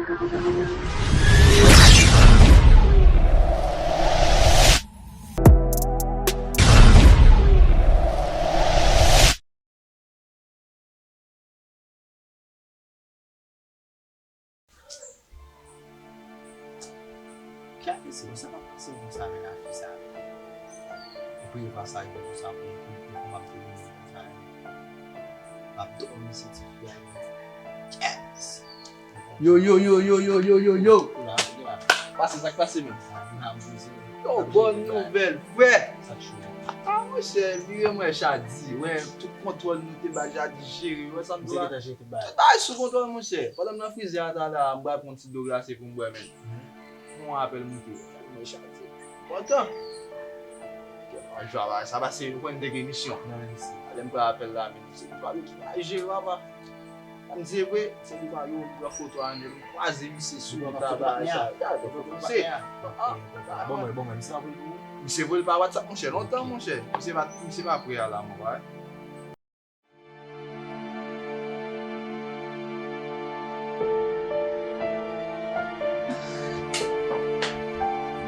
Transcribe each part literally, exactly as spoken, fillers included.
Kèt mesye, sa pa pase konsa avèk afi sa. Ou peye pasaj mwen konsa pou, pou, pou, pou m ap tounen konsa. M ap dòmi se ti fi a. Kèt mesye. Yo, yo, yo, yo, yo, yo, yo, yo. Pase, sa k pase menm? Yo, bòn nouvèl, frè. Ah, monchè, vire mwen Chadi. Wè, tout kontwòl nou te bay Chadi jere. Wè sa m di la? Tout bagay sou kontwòl, monchè. Pandan m nan frizè a talè a, m pral pran ti dlo glase pou m bwè, men. Yon apèl moute. Mwen Chadi. Kontan. Sa pase, nou konn te gen misyon. Alè m pran apèl la, men se li pa yo ki pa jere, papa. Sa m di se vre, se li pa yo, m pran foto a, men m kwaze misye sou kont la, bagay sa. Gade foto misye. Bon, mwen, bon, mwen, misye pa vre pou ou? Misye voye l pa WhatsApp, monchè, lontan, monchè. Misye pa, misye pa prè a la, mon frè.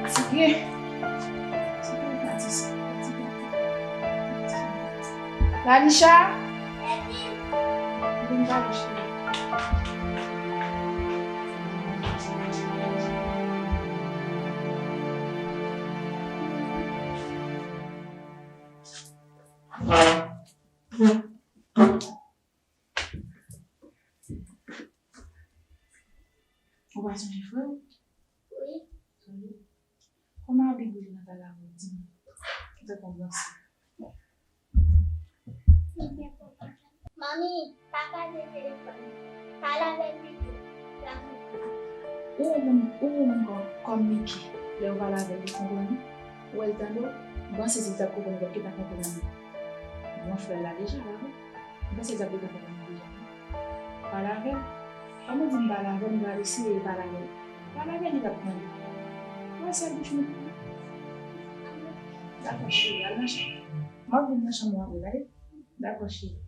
Fatige. Fatige, fatige, fatige. Lanisha? Vin pale, cheri. Ou pa sonje frè w? Wi. Sonje. Kòman Abib rive nan kay la avè w? Di m. Kisa w panse? Manmi, pa gade telefòn nan. Pale avè l pito. L ap konprann. Ou wè yon moun, ou wè yon moun kòm, kòm Niki, lè w pale avè l, li konprann ou? Ou wè l tande w? M panse si l t ap konprann, li t ap gentan konprann ou. Bon, frè l la deja la, wi. M panse l t ap gentan konprann ou deja, wi. Pale avè l. Kòman di m pale avè l, m pral eseye pale avè l. Pale avè l, li p ap tande. Ou wè sèl bouch mwen. Dakò, cheri, al nan chanm. M ap vin nan chanm ou apre, tande? Dakò, cheri.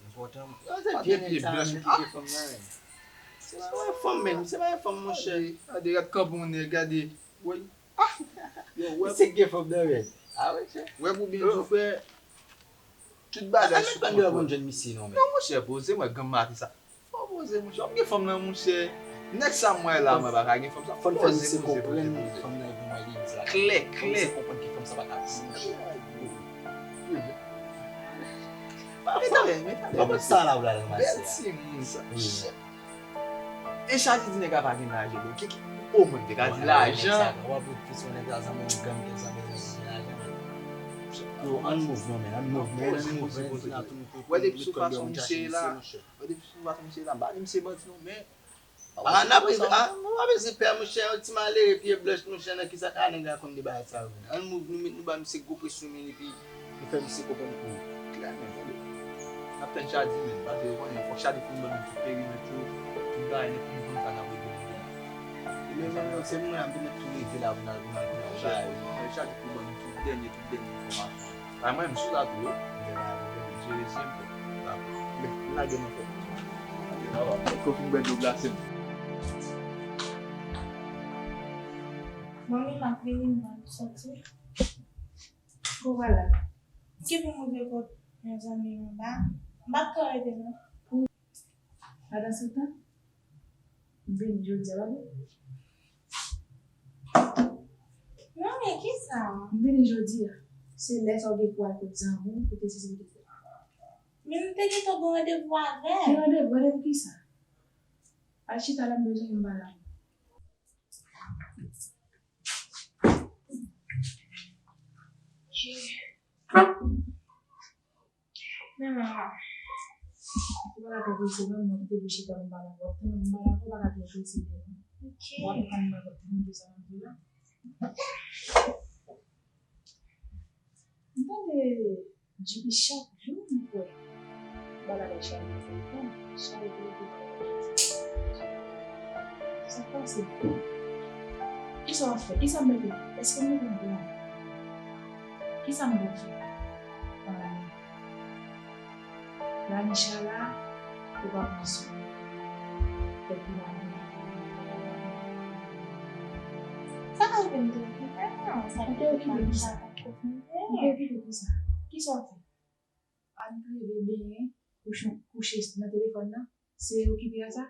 Enpòtan. Gade vye pye blanch m kite fanm nan, men. Se pa yon fanm, men. Se pa yon fanm, monchè. Gade, gade kanpe yon nèg, gade. Woy. Ah! Yo, wè. Se gen fanm nan, men. Ah, wè, chè. Wè pou byen di, frè. Tout bagay sou kontwòl. Konn jwenn misye, non, men. Non, monchè, poze mwen, granm maten sa. Fò poze, monchè. W ap gen fanm nan, monchè. Nèg sa m wè la, mwen pa ka gen fanm sa. Fò n fè misye konprann fanm nan e pou mwen li di la. Klè, klè. Fò misye konprann ke fanm sa pa ka di. Pa fò, men talè. Kòman sa la w la ranmase a? Bèl timoun sa. Wi. E Chadi di nèg la pa gen lajan, donk ki, ki, o mwen te ka di lajan. W ap wè plis yon nèg la zanmi w gang ke zanmi w gen lajan. Yo, ann move non, men, ann move, men, ann move, men, ann move. Wè depi sou fason misye la. Wè depi sou fason misye la. M pa di misye bandi non, men. Ah, n ap rive, ah, nou pa bezwen pè, monchè, yon ti malere, pye blanch, monchè, nan kisa ka nèg la konn de bagay sa yo, men. Ann move, nou met, nou ba misye gwo presyon, men, epi nou fè misye konprann kou. Klè, men, tande. N ap tann Chadi, men, paske yo konnen, fòk Chadi fin ban nou tout perimèt yo, tout bagay, nèg pou nou konn sa n ap regle nan peyi. E men, men, men, se mwen, m te mèt tou leve la, pou n al, pou n al, pou n al, Chadi pou ban nou tout dènye, tout dènye enfòmasyon. Bay mwen, m sou la tou, wi. Mwen pa gen pwoblèm, m jere se m. Dakò. Men, lage m ankò. Lage m ankò. Èske w fin bwè dlo glase m? Manmi, m ap vini, m pral soti. Kou pral la. M gen pou m rive kot yon zanmi m anba. M p ap twò rete, non. Pandan se tan, m vini jodi a, pa vre? Non, men kisa? M vini jodi a. Se lè sa w gen pou al kot zanmi w, pou te sezi, pou te fè. Men m te gentan gen randevou avè l. Ki randevou? Randevou kisa? Al chita la, m bezwen w, m pale avè w. Men mwen la. Ou pa ka twò prese non, mwen kite pou chita, mwen pa dakò. Mwen pa dakò, ou pa ka twò prese non. Ok. W ap tann mwen, w ap tann mwen, sa mwen di la. M tande J P chak jou m kwè. Bagay la chak jou m kwè. Chak jou m kwè. Sa k pase? Kisa w ap fè? Kisa m mete? Èske m mete yon plan? Kisa m dwe fè? Ah. Lanisha la, ou pa pran swen. Tèt li pa byen. Sa ka rive m te okipe m, non. Sa te okipe m sa. Sa pa t ko fin te. Ou te okipe pou sa. Kisa w ap fè? Ann leve benyen, kouche, kouche nan telefòn nan. Se okipe a sa?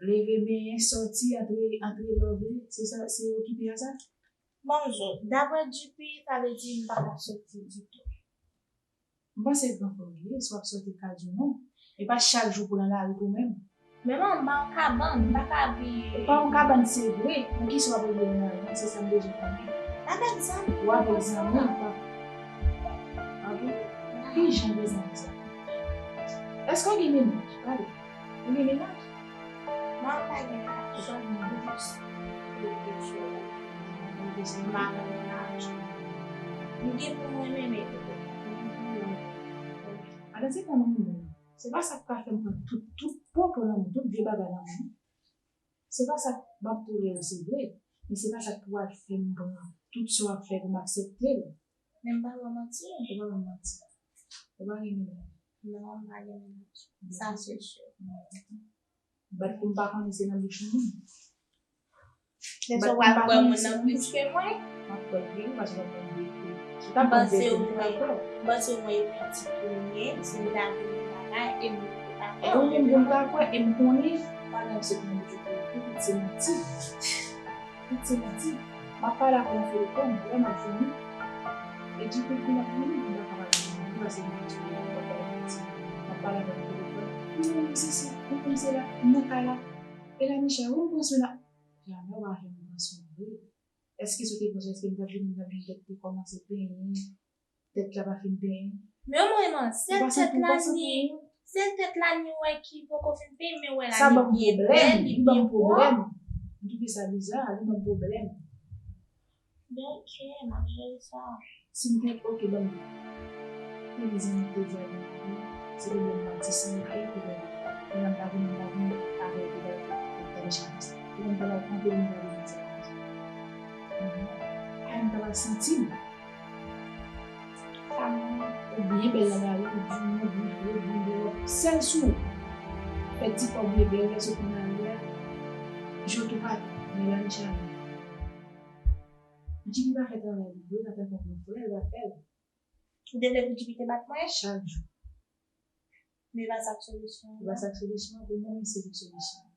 Leve benyen, sòti, antre, antre love, se sa, se okipe a sa? Bonjou. Daprè Djipi, sa vle di m pa t ap sòti ditou. M panse gran frè w li ye, si w ap sòti l ka di w non. E pa chak jou pou w nan lari pou menm. Men manman, m pa yon kabann, m pa ka abiye. Ou pa yon kabann, se vre. Pou kisa w ap rele nan lari? Se sa m bezwen konnen. Avèk zanmi. Ou avèk zanmi, ou pa. Ah bon? Ki jan de zanmi sa? Èske w gen mennaj? Pale. Ou gen mennaj? Non, m pa gen mennaj. Ou pa gen mennaj? Jis reflechi. M pa gen mennaj. M gen pou mwen menm. Adan se kòman m menm. Se pa sa k ka fè m pran tout, tout pwopo lanmou, tout vye bagay lanmou. Se pa sa k, m ap tolere w, se vre, men se pa sa k pral fè m pran tout sa w ap fè pou m aksepte l. Men m pa ba w manti. Ou pa ba m manti. Ou pa gen mennaj. Non, m pa gen mennaj. Sa se si. Bat pou m pa konnen se nan bouch yon moun. Lè sa w pral kwè moun nan plis ke mwen. M ap kwè l vre, paske w ap ban m verite. Si w t ap ban m verite, m te pral kwè w. M panse w mwen, m panse w mwen e pitit ou m ye, si m ta vin yon bagay, e m te pa kwè. E ou menm tou m pral kwè, e m konnen, pa gen aksepte nan bouch ou pou tout se manti. Tout se manti. M ap pale ak ou nan telefòn, lè m ap vini. E di kou vin ap vini, m pa ka pale ak ou, paske m ap di w, m ap pale ak ou nan telefòn. Ou menm se si, ou menm se la, m nan kay la. E Lanisha, ou m pran swen la. Jamè w pa fè m pran swen vre. Èske si w te pran swen, èske m t ap vini, m t ap jwenn tèt te kòmanse penyen, tèt la pa fin penyen? Men mwen, sèl tèt la ni, sèl tèt la ni wè ki poko fin penyen, men wè la li byen bèl, li byen pwòp. Sa ban m pwoblèm, li ban m pwoblèm. M twouve sa biza, li ban m pwoblèm. Donk, m ap jere sa. Si m te, oke, ban m di. Premye zanmi te di a, se te bon manti san efè, pou mwen. Mwen, m pa vin, m pa vin avè ou pou gade, pou gade chan konsa. Mwen, m ta pral kanpe, m ta vin di sa. Ay, m ta pral santi m. Ou byen bèl nan lari, ou byen, ou byen, ou byen, ou byen, sèl sou ou. Fè ti kòb byen bèl, lè soti nan lari a. Je w tou patou, men Lanisha. Djipi pa fè travay li vre, antanke yon frè, li pa fè l. Ou te vle pou Djipi te bat mwen? Chak jou. Men e pa sa k solisyon an. E pa sa k solisyon an, pou mwen, se li k solisyon an.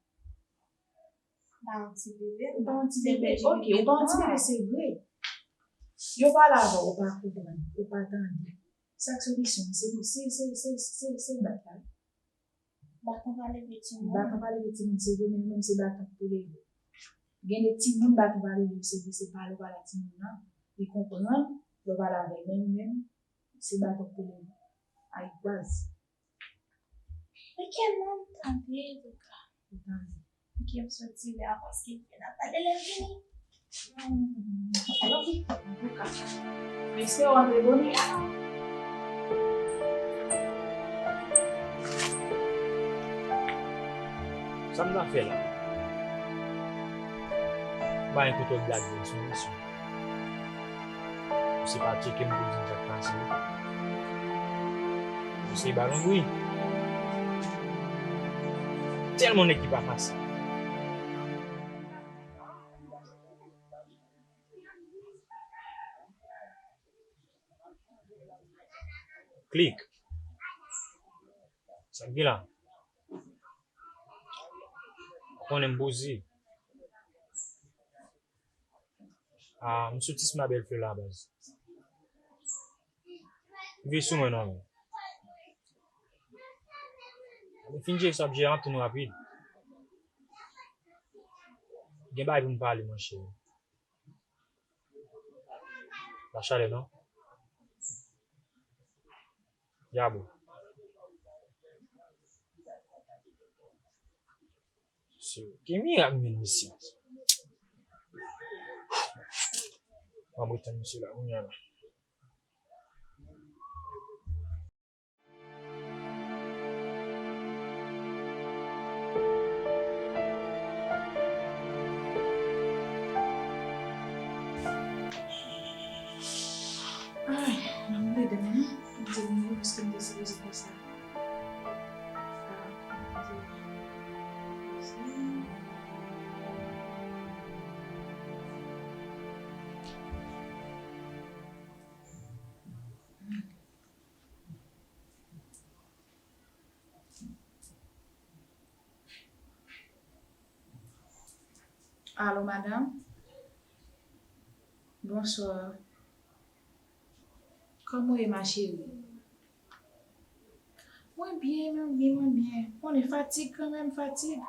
Ou pa yon ti bebe, ou pa yon ti bebe, oke, ou pa yon ti bebe, se vre. Yo pale avè w, ou pa konprann, ou pa tande. Sa k solisyon an, se, se, se, se, se, se bat la. Baton pa leve timoun. Baton pa leve timoun, se vre, men menm se baton k pou leve. Gen de timoun baton pa leve, se vre, se pale w pale ak timoun nan, li konprann, lè w pale avè l, men ou menm, se baton k pou leve. Ay, baz. Men kè mwen tande, Luka. Ou tande. Kè m soti lè a paske m fè n ap pale lè l vini. Hmm, alò, Luka. M espere w antre bone. Sa m nan fè la? M pa gen kote w blag mwen sou misyon. Misye pa tcheke m pou l di m sa k pase. Misye ba lonbri. Tèlman nèg ki pa fasil. Klik. Sa k gen la? Ou konnen m poze. Ah, m soti sou ma bèl flè la, baz. Rive sou mwen non, men. Mwen fin jere sa ap jere an, tou nou rapid. Gen bagay pou n pale, monchè. La chalè, non? Ya bon. Ki mirak m vin isit? M ap ret tann misye la, kounye a la. Ay, m ap plede m, non. M te vin yo paske m te sere Di konsa. Alo, madanm? Bonswa. Kòman w ye, ma chérie? Mwen byen, mwen byen, mwen byen. Konnen fatig kanmenm, fatig.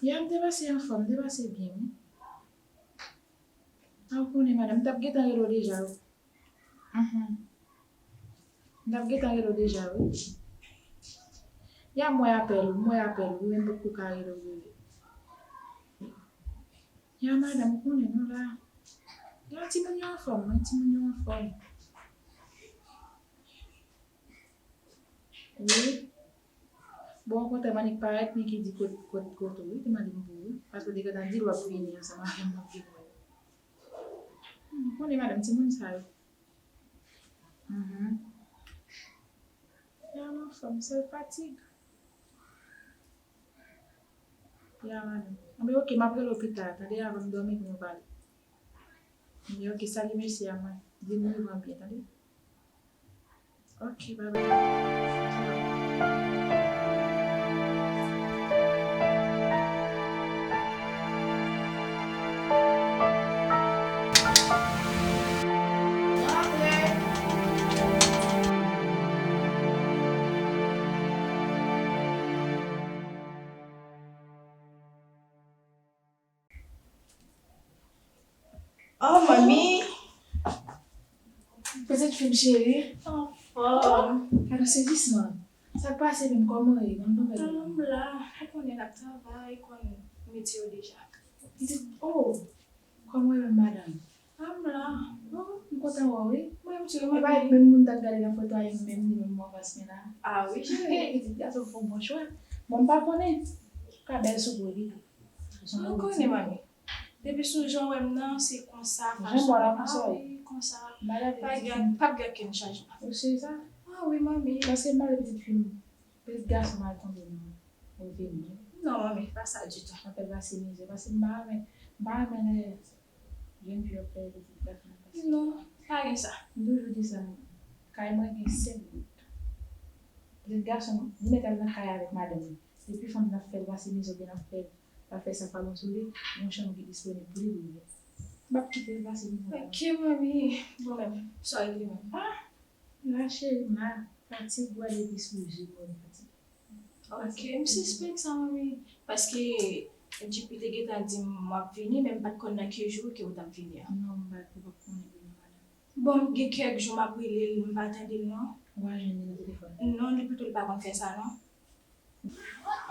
Yè m te pase anfòm, m te pase byen, wi. A, w konnen, madanm, m t ap gentan rele w deja, wi. Mhm. M t ap gentan rele w deja, wi. Ya, m wè apèl ou, m wè apèl ou, men m potko ka rele w, rele. Ya, madanm, ou konnen, nou la. Ya, timoun yo anfòm, wi, timoun yo anfòm. Wi. Bon, okontrè, m annik parèt, Niki di kot, kot, kot ou, wi, te mande m pou ou, wi. Paske w te gentan di l w ap vini ansanm avè m, w ap vin wè. Hmm, ou konnen madanm, timoun sa yo. Mhm. Ya, m anfòm, sèl fatig. Ya, madanm. Anben, oke, m ap rele w pita, tande, avan m dòmi pou nou pale. Anben, oke, salye mesye a, mwen. Di l m rive an byen, tande? Oke, bye bye. Oh, manmi! Pitit fi m cheri. Anfòm. Gade sezisman. Sa k pase menm, kòman w ye? Ban m nouvèl. Ah, m la. Ou konnen n ap travay, konn metye yo deja. Pitit, oh! Kòman w ye menm, madanm? Ah, m la. Oh, m kontan wè w, wi. Mwen, m cheri, mwen byen. E pa menm moun t ap gade nan foto a, e menm li menm m wè anfas mwen la. Ah wi, cheri. Pitit gason fè yon bon chwa. Bon, m pa konnen. Ka bèl sou po li. Ou konnen, manmi. Depi sou jan w wè m nan, se konsa, fason. Jan m wè la, konsa w ye. Ah wi, konsa. Pa gen, p ap gen okenn chanjman. Ou si sa? Ah wi, manmi. Paske m pale pitit fi m, pitit gason m al tonbe nan ravin nan. Non, manmi, pa sa ditou. Apèl pase mizè, paske m pa renmen, m pa renmen lè jèn fi yo ap fè pitit gason nan pase. Non, pa gen sa. M toujou di sa, kay mwen gen senk goud. Pitit gason m, li mèt al nan kay avèk madanm li. Epi fanm nan ap fè l pase mizè oubyen l ap fè l, l ap fè sa k pa bon sou li, yon chanm ki disponib pou li, pou li. M p ap kite l pase mizè. Ok, manmi. Bon, menm, sa w regle menm? Ah, la cheri, m la. Fatig, gade epi sou je mwen, fatig. Ok, m sispèk sa, manmi. Paske J P te gentan di m w ap vini, men m pa t konn nan ki jou ke w t ap vini an. Non, m pa t, ou p ap konnen pou nou, madanm. Bon, gen kèk jou m ap rele l, m pa tande l non. Ou pa jwenn li nan telefòn? Non, li pito l pa konn fè sa non.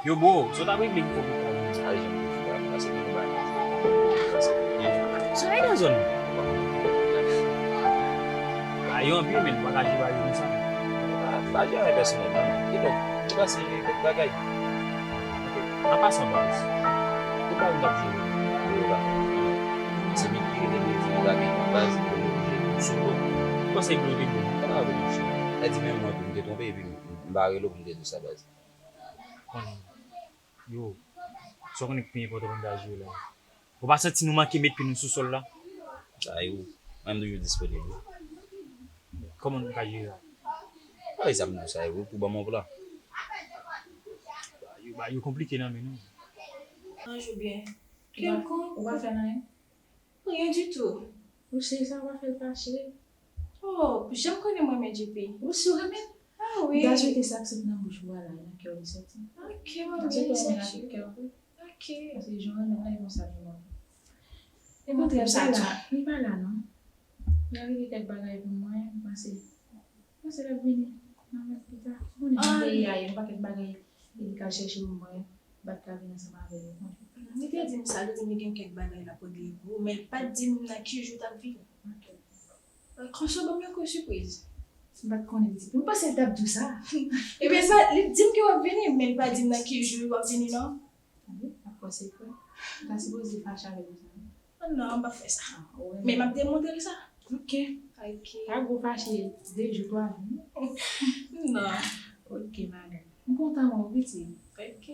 Yo, bro, sa w t ap regle ki fòk ou ta vini? Ay, jan m te fè a, pase gen yon bagay. Pase gen yon... Soleil nan zòn nan. Ba yo anpil, men nou pa ka jwe ba yo konsa. M pa, m pa jere pèsonèl non, men kidonk, nou pase kèk bagay. Ok, m ap pase anba baz. Tout bagay nou t ap jere yo la. Se men ki rele m, li di li pa gen kòb baz, li oblije sou do. Ou panse li bloke m? Li pa bloke m, monchè. Sa di menm mwen tou, m te twonpe epi m, m pa rele w pou m te di w sa, baz. Konnen. Yo, sa w konnen ki pi enpòtan pou n ta jere la? Ou pa santi nou manke met pye nou sou sòl la? Sa yo, mwen m toujou disponib wi. Kòman nou ka jere sa? Pale zam nou sa yo pou ban m yon plan. Ba yo, ba yo konplike nan men nou. Anj oubyen... Ou pa, kèlkonk, ou pa fè anyen? Ryen ditou. Ou cheri sa, ou pa fè l fache. Oh, jan m konnen mwen renmen J P. Ou si w renmen l? Ah wi. M ta swete sa k sot nan bouch ou a la, nan kè w li soti. Ok, manmi, sa cheri. M ta swete w renmen l avèk kè w tou. Ok. Paske jan w renmen l la, e konsa li renmen w. Okontrè, li pa la, li pa la non. Li regle kèk bagay pou mwen, m panse. Mwen se l ap vini. Nan mèt pita. Ou konnen jan peyi a ye, yon pakèt bagay, e li ka chèche pou mwen, m pa t ka vin ansanm avè l, ou konnen. Li te di m sa, li te di m li gen kèk bagay l ap regle pou ou, men l pa t di m nan ki jou l t ap vini. Ok. Konsa w ban m yon gwo sipriz. M pa t konnen pitit. M panse l t ap di w sa. Ebyen, sa, li di m ke w ap vini, men l pa di m nan ki jou w ap vini non. Tande, ap fè sekrè. Ou ta sipoze fache avè l konsa non. Oh non, m p ap fè sa. Ah, ou renmen. Men m ap demontre l sa. Ok. Ok. Pa gwo fache de jou, twa jou. Non. Ok, madanm. M kontan wè w, pitit. Ok.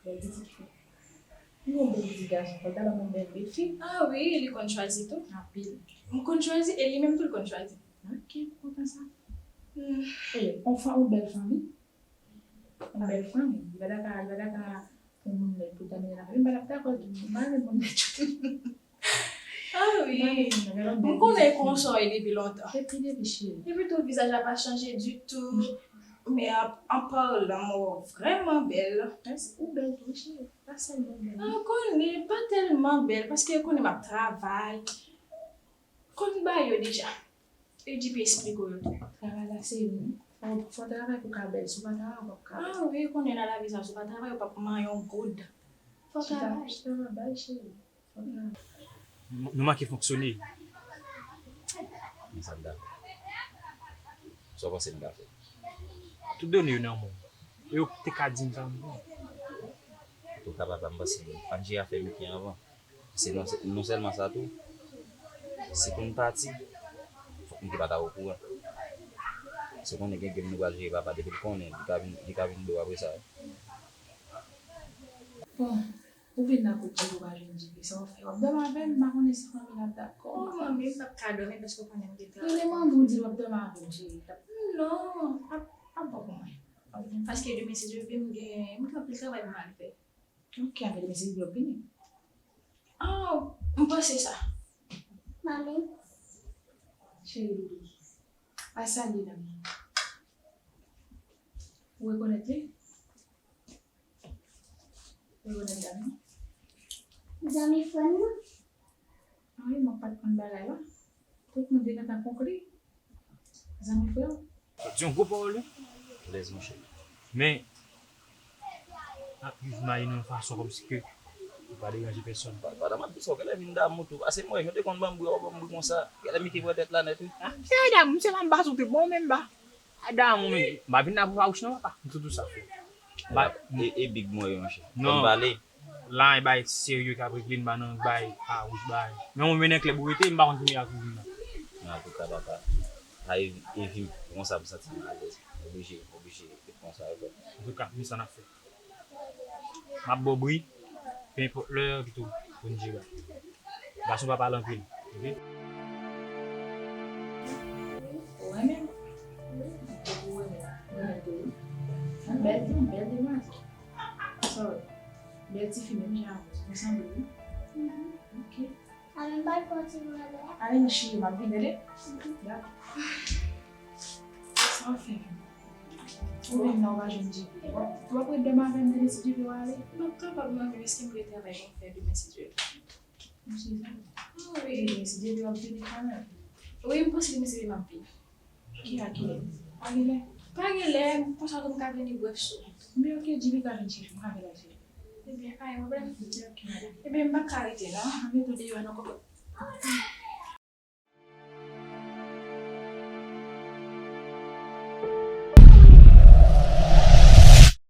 Bèl pitit fi. M gen yon bèl pitit gason, fò l ta ban m yon bèl pitit fi. Ah wi, li konn chwazi tou. Anpil. M konn chwazi e li menm tou l konn chwazi. Ok, m kontan sa. Hmm. E, yon fanm, yon bèl fanmi. Yon bèl fanmi. Li pa ta ka, li pa ta ka pou moun lèd pou ta mennen l avè l. M pa t ap dakò tou. M pa renmen moun lèd. Ah wi. M konnen konsa w ye depi lontan. Depi, depi, cheri. Epi tou, vizaj la pa chanje ditou. Men an, an palan, m wè w vrèman bèl. Mèsi, ou bèl tou, cheri. Pa sèlman bèl. Ah, konnen, pa tèlman bèl, paske konnen m ap travay. Konn bagay yo deja. E Djipi esplike w yo tou. Travay la se yon. Fò, fò travay pou ka bèl. Si w pa travay, w p ap ka bèl. Ah wi, konnen nan lavi sa, si w pa travay, w p ap manyen yon goud. Fò travay. Chita, chita nan bal, cheri. Fò travay. Nou, nou manke fonksyone. Men sa m ta fè. Sa w panse m ta fè? Tout done yo nan men w. E yo te ka di m sa m di. Antouka, papa, m panse Angie a fè miken anvan. Se non, non sèlman sa tou, si pou n pati, fòk m te pa ta okouran. Se konnen gen game nou pral jere papa, depi l konnen, li ka vin, li ka vin do apre sa. Bon, ou vin la pou di ou pa jwenn Djipi, sa w fè? W ap dòmi avè l, m pa konnen si fanmi l ap dakò. Oh, manmi, m p ap ka dòmi paske w konnen m gen travay. Rele manmi w, di l w ap dòmi avè l, cheri. Non, ap, ap bon pou mwen. Paske demen, si Dye vle, m gen, m gen anpil travay pou m al fè. Ok, avè demen, si Dye vle, w ap vini. Ah, m panse sa. Manmi. Cheri doudou. Al salye dam nan. Ou rekonèt li? Ou rekonèt dam nan? Zanmi frè m nan? Ah wi, mwen pa t konn bagay la. Tout moun te gentan konkli. Zanmi frè w. Di yon gwo pawòl, wi. Alèz, monchè. Men, ap viv mayi nan yon fason kòmsi ke ou pa deranje pèsonn. Pa, pandan m ap di sa, w genlè vin damou tou. Pase mwen, jan w te konn ban m bri, w ap ban m bri konsa. Genlè Miki pran tèt la nèt, wi. Ah, se damou, se pa m pa sou trip, mwen menm ba. A damou, men, m pa vin la pou fawouch non, papa. M tou di w sa. Ba, e, e big mwen yo, monchè. Non. Fò m pale. La, e bay serye k ap regle, m pa nan bay fawouch, bay. Men mwen mennen klèb ou rete, m pa konn ki mirak ou vin nan. Men antouka, papa, sa e, e vi m. Se konsa m santi m alèz. M oblije, m oblije, se konsa yo fè. Antouka, men sa n ap fè. M ap ba w bri, pe enpòt lè, pito pou n jere. Gason pa pale anpil, ok? Ou renmen l? Ou renmen l? Ou renmen l tou, wi. Yon bèl, yon bèl demwazèl. Sorry. Bèl tifi menm jan avè w. Nou sanble, wi. Ok. Ale, m pral pran ti mwen la. Ale, non, cheri, m ap vini, tande? Dakò. Sa w fè menm? Ou menm nan, ou pa jwenn Djipi. W ap, w ap ret dòmi avè m demen si Djipi w ale? M p ap kapab non, men èske m gen travay pou m fè demen si Dye vle? M sezi. Ah wi. Demen si Dye vle w ap vini kanmenm. Wi, m panse demen si Dye vle m ap vini. Ki a ki lè? Pa gen lè. Pa gen lè, konsa tou m ka vini, brèf sou. Men ok, Djipi ka vin chèche m, m ka vin la chèche. Ebyen, pa gen pwoblèm. Ok, madanm. Ebyen, m pa ka rete non. Mete w deyò a non, kòkòt.